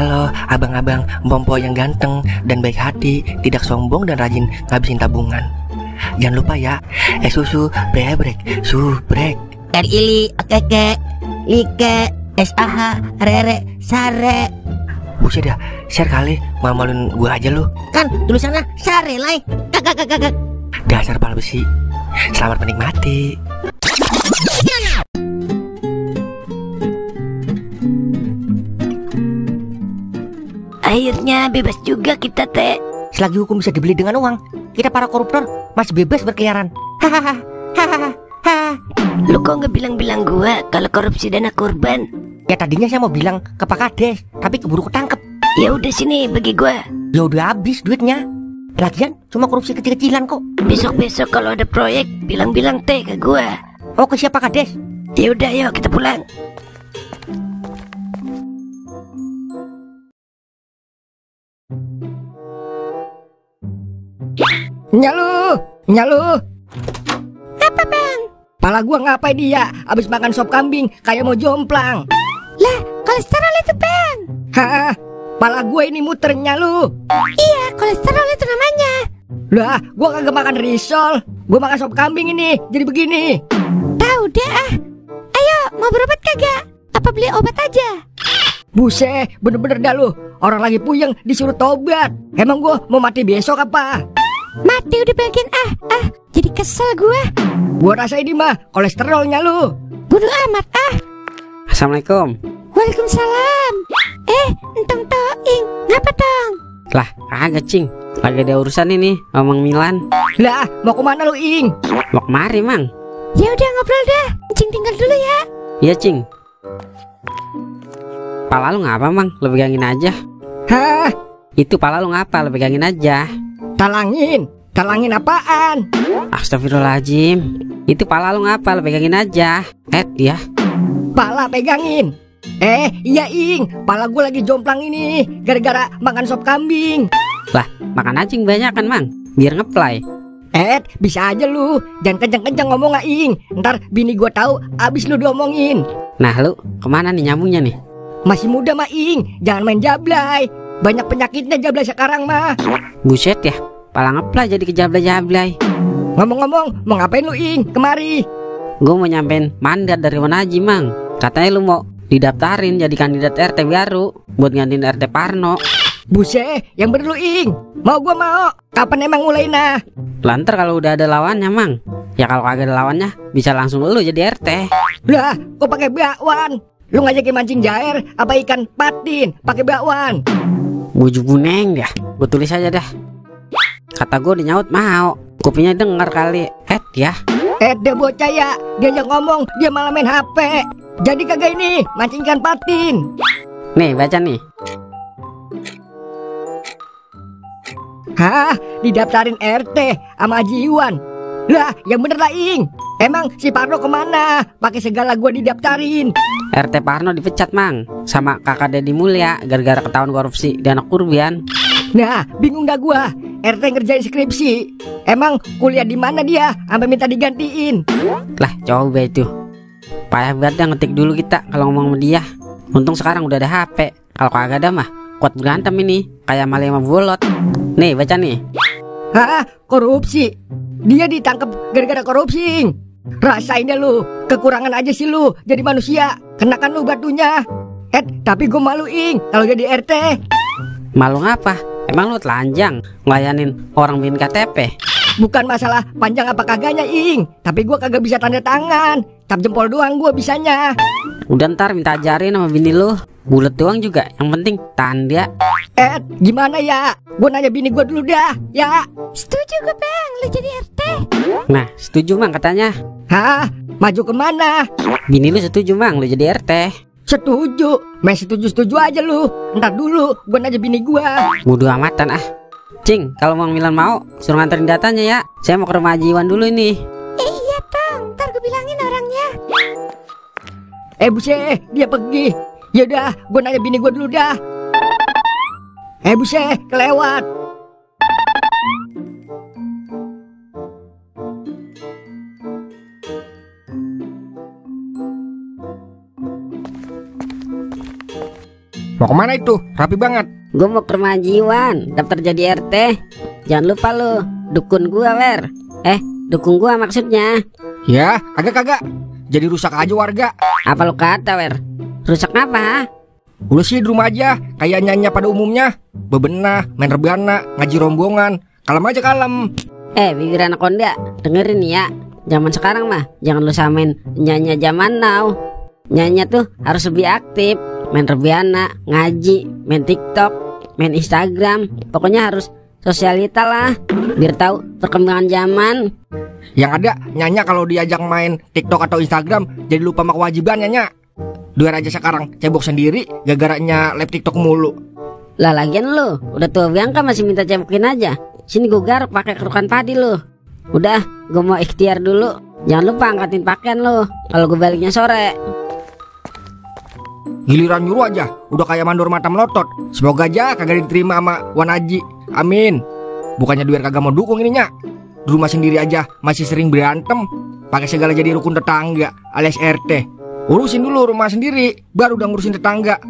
Halo abang-abang Bompo yang ganteng dan baik hati, tidak sombong dan rajin ngabisin tabungan. Jangan lupa ya, susu brebrek, subrek. Ili, okeke, like, SAH, rere, sare. Buset dah, share kali, malu-maluin gua aja lu. Kan tulisannya sare lai. Kakak. Dasar pala besi. Selamat menikmati. Akhirnya bebas juga kita, Teh. Selagi hukum bisa dibeli dengan uang, kita para koruptor masih bebas berkeliaran. Hahaha. Lu kok nggak bilang-bilang gua kalau korupsi dana kurban? Ya tadinya saya mau bilang ke Pak Kades, tapi keburu ketangkep. Ya udah sini bagi gua. Ya udah habis duitnya. Lagian cuma korupsi kecil-kecilan kok. Besok-besok kalau ada proyek bilang-bilang Teh ke gua. Oh, ke siapa Kades? Ya udah yuk kita pulang. Nyalu. Apa bang? Pala gua ngapain dia abis makan sop kambing kayak mau jomplang. Lah, kolesterol itu bang. Hah? Pala gua ini muter nyalu. Iya, kolesterol itu namanya. Lah, gua kagak makan risol. Gua makan sop kambing ini, jadi begini. Tahu deh ah. Ayo, mau berobat kagak? Apa beli obat aja? Buset, bener-bener dah lu. Orang lagi puyeng disuruh tobat. Emang gua mau mati besok apa? Mati udah bagian jadi kesel gua. Gua rasa ini mah kolesterolnya lu. Bodoh amat ah. Assalamualaikum. Waalaikumsalam. Entong toing, ngapa dong? Lah, kagak cing. Lagi ada urusan ini, ngomong Milan. Lah, mau kemana lu Ing? Mau kemari mang? Ya udah ngobrol dah. Cing tinggal dulu ya. Iya cing. Pala lu ngapa mang? Lu pegangin aja. Hah? Itu pala lu ngapa? Lu pegangin aja. Talangin apaan? Astagfirullahaladzim. Itu pala lu ngapa? Lu pegangin aja. Ya. Pala pegangin. Iya Ing, pala gue lagi jomplang ini gara-gara makan sop kambing. Lah, makan aja banyak kan mang, biar ngeplay. Bisa aja lu, jangan kenceng-kenceng ngomong gak Ing. Ntar bini gue tahu abis lu diomongin. Nah lu, kemana nih nyambungnya nih? Masih muda mah Ing, jangan main jablay. Banyak penyakitnya jablay sekarang mah. Buset ya, pala ngeplay jadi kejablay-jablay. Ngomong-ngomong, mau ngapain lu Ing, kemari? Gue mau nyampein mandat dari Wanaji mang. Katanya lu mau didaftarin jadi kandidat RT baru buat gantiin RT Parno. Buset, yang bener lu Ing. Mau gua mau. Kapan emang mulainya? Lantar kalau udah ada lawannya mang. Ya kalau kagak ada lawannya bisa langsung lu jadi RT. Lah, kok pakai bakwan? Lu ngajakin mancing jair apa ikan patin pakai bakwan? Buju buneng dah. Gue tulis aja dah. Kata gue dinyaut mau. Kupingnya denger kali. Ya. Dia bocah ya. Dia yang ngomong, dia malah main HP. Jadi kagak ini mancing ikan patin. Nih baca nih. Hah, didaftarin RT sama Haji Iwan. Lah, yang bener lah Ing. Emang si Parno kemana? Pakai segala gua didaftarin. RT Parno dipecat mang sama kakak Deddy Mulya gara-gara ketahuan korupsi dana kurban. Nah, bingung dah gua. RT ngerjain skripsi. Emang kuliah di mana dia? Sampai minta digantiin. Lah, coba itu. Payah banget dah ngetik dulu kita kalau ngomong sama dia. Untung sekarang udah ada HP. Kalau kagak ada mah kuat berantem ini kayak Malia sama Bolot. Nih baca nih. Hah, korupsi. Dia ditangkap gara-gara korupsi. Rasain deh lu, kekurangan aja sih lu jadi manusia. Kenakan lu batunya. Tapi gue malu Ing kalau jadi RT. Malu ngapa? Emang lu telanjang ngelayanin orang bikin KTP? Bukan masalah panjang apa kagaknya Ing, tapi gue kagak bisa tanda tangan. Tap jempol doang gue bisanya. Udah ntar minta ajarin sama bini lu. Bulet doang juga, yang penting tanda. Gimana ya? Gue nanya bini gue dulu dah, ya. Setuju gue bang, lu jadi RT. Nah, setuju mang katanya. Hah? Maju kemana? Bini lu setuju mang, lu jadi RT. Setuju, main setuju-setuju aja lu. Ntar dulu, gue nanya bini gue. Bodo amatan ah. Cing, kalau Mang Milan mau, suruh nganterin datanya ya. Saya mau ke rumah Haji Iwan dulu ini. Iya tong, ntar gue bilangin orangnya. Buset, dia pergi. Yaudah, gue nanya bini gue dulu dah. Buset, kelewat. Mau kemana itu? Rapi banget. Gue mau ke rumah Jiwan, daftar jadi RT. Jangan lupa lu, dukun gua Wer. Dukung gua maksudnya. Ya, kagak. Jadi rusak aja warga. Apa lu kata Wer? Rusak apa ha? Udah sih di rumah aja, kayak nyanyi pada umumnya. Bebenah, main rebana, ngaji rombongan. Kalem aja kalem. Bibir anak konda, dengerin ya. Zaman sekarang mah jangan lu samain nyanyi zaman now. Nyanyi tuh harus lebih aktif. Main rebana, ngaji, main TikTok, main Instagram. Pokoknya harus sosialita lah, biar tahu perkembangan zaman. Yang ada Nyanya kalau diajak main TikTok atau Instagram jadi lupa sama kewajiban Nyanya. Duer aja sekarang cebok sendiri gara-garanya live TikTok mulu. Lah lagian lu udah tua Bianca masih minta cebokin aja. Sini gue garuk pakai kerukan padi lu. Udah, gue mau ikhtiar dulu. Jangan lupa angkatin pakaian lu kalau gue baliknya sore. Giliran nyuruh aja, udah kayak mandor mata melotot. Semoga aja kagak diterima sama Wan Haji. Amin. Bukannya Duer kagak mau dukung ininya. Di rumah sendiri aja masih sering berantem. Pakai segala jadi rukun tetangga alias RT. Urusin dulu rumah sendiri, baru udah ngurusin tetangga.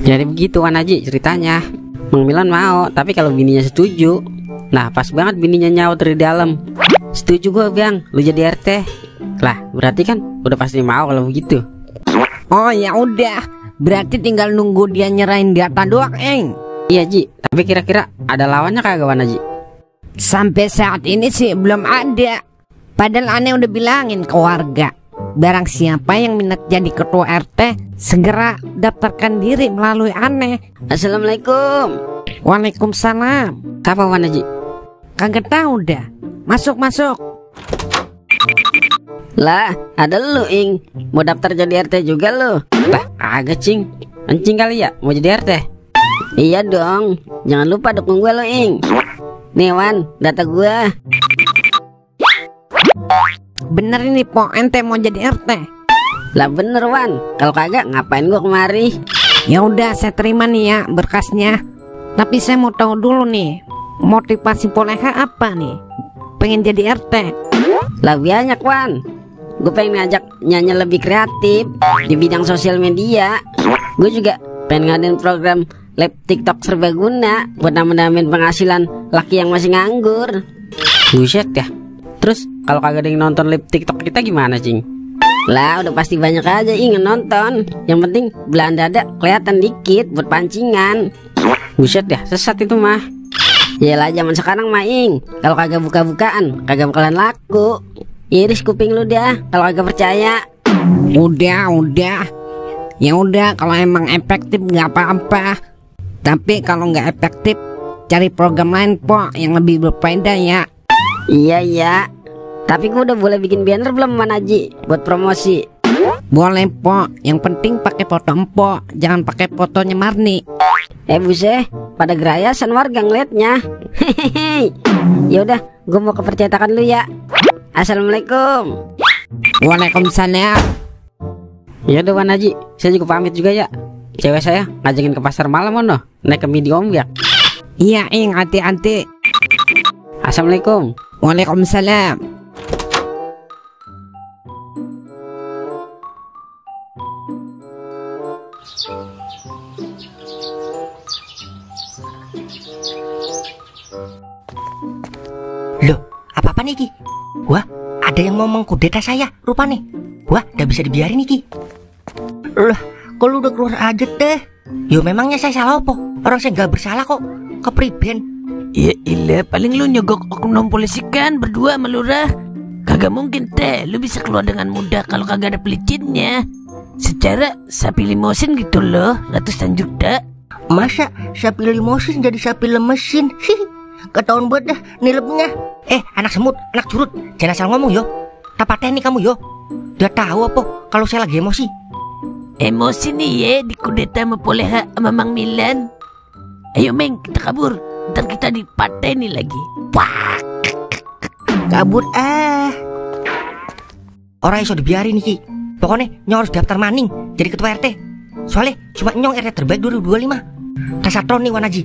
Jadi begitu Wan Haji ceritanya. Mang Milan mau, tapi kalau bininya setuju. Nah pas banget bininya nyaut dari dalam. Setuju gue Bang, lu jadi RT. Lah berarti kan udah pasti mau kalau begitu. Oh ya udah, berarti tinggal nunggu dia nyerahin data doang, Iya Ji, tapi kira-kira ada lawannya kagak Wan Haji? Sampai saat ini sih belum ada. Padahal aneh udah bilangin ke warga, barang siapa yang minat jadi ketua RT segera daftarkan diri melalui aneh. Assalamualaikum. Waalaikumsalam. Siapa Wan Haji? Kagak tahu dah. Masuk. Lah ada lu Ing, mau daftar jadi RT juga lu? Lah kagak Cing, encing kali ya mau jadi RT? Iya dong, jangan lupa dukung gue lo Ing. Nih Wan, data gue. Bener ini po, ente mau jadi RT? Lah bener Wan, kalau kagak ngapain gue kemari? Ya udah saya terima nih ya berkasnya. Tapi saya mau tahu dulu nih, motivasi Poleha apa nih? Pengen jadi RT? Lah banyak Wan. Gue pengen ngajak Nyanya lebih kreatif di bidang sosial media. Gue juga pengen ngadain program live TikTok serbaguna buat nambah-nambahin penghasilan laki yang masih nganggur. Buset ya. Terus kalau kagak ada yang nonton live TikTok kita gimana Cing? Lah udah pasti banyak aja ingin nonton. Yang penting belahan dada kelihatan dikit buat pancingan. Buset ya, sesat itu mah. Yalah zaman sekarang mah Ing, kalau kagak buka-bukaan kagak bakalan laku. Iris kuping lu dah kalau kagak percaya. Udah. Ya udah, kalau emang efektif nggak apa-apa. Tapi kalau nggak efektif, cari program lain po yang lebih berfaedah ya. Iya. Tapi gue udah boleh bikin banner belum Wan Haji buat promosi? Boleh po, yang penting pakai foto empo, jangan pakai fotonya Marni. Buset, pada gerayasan warga ngeliatnya. Hehehe. Ya udah, gue mau ke percetakan lu ya. Assalamualaikum. Waalaikumsalam. Ya udah Wan Haji, saya juga pamit juga ya. Cewek saya ngajakin ke pasar malam ono, naik ke medium ya. Iya Ing, hati-hati. Assalamualaikum. Waalaikumsalam. Loh, apa nih Ki? Wah, ada yang mau mengkudeta saya rupanya. Wah, udah bisa dibiarin nih Ki. Lah, kok lu udah keluar aja deh. Yo memangnya saya salah apa? Orang saya gak bersalah kok. Kepriben. Ya ilah, paling lu nyogok oknum polisi kan berdua sama lurah. Kagak mungkin teh, lu bisa keluar dengan mudah kalau kagak ada pelicinnya. Secara sapi limosin gitu loh, ratusan juta. Masa sapi limosin jadi sapi lemesin? Ketahuan buat dah nilepnya. Anak semut, anak curut, jangan asal ngomong yo. Tapatnya nih kamu yo. Dia tahu apa kalau saya lagi emosi. Emosi nih ya, dikudeta sama Poleha sama Mang Milan. Ayo Meng, kita kabur. Ntar kita dipateni lagi. Wah. Kabur Orang iso dibiarin nih Ki. Pokoknya nyong harus daftar maning jadi ketua RT. Soalnya cuma nyong RT terbaik 2025. Kasatron nih Wan Haji.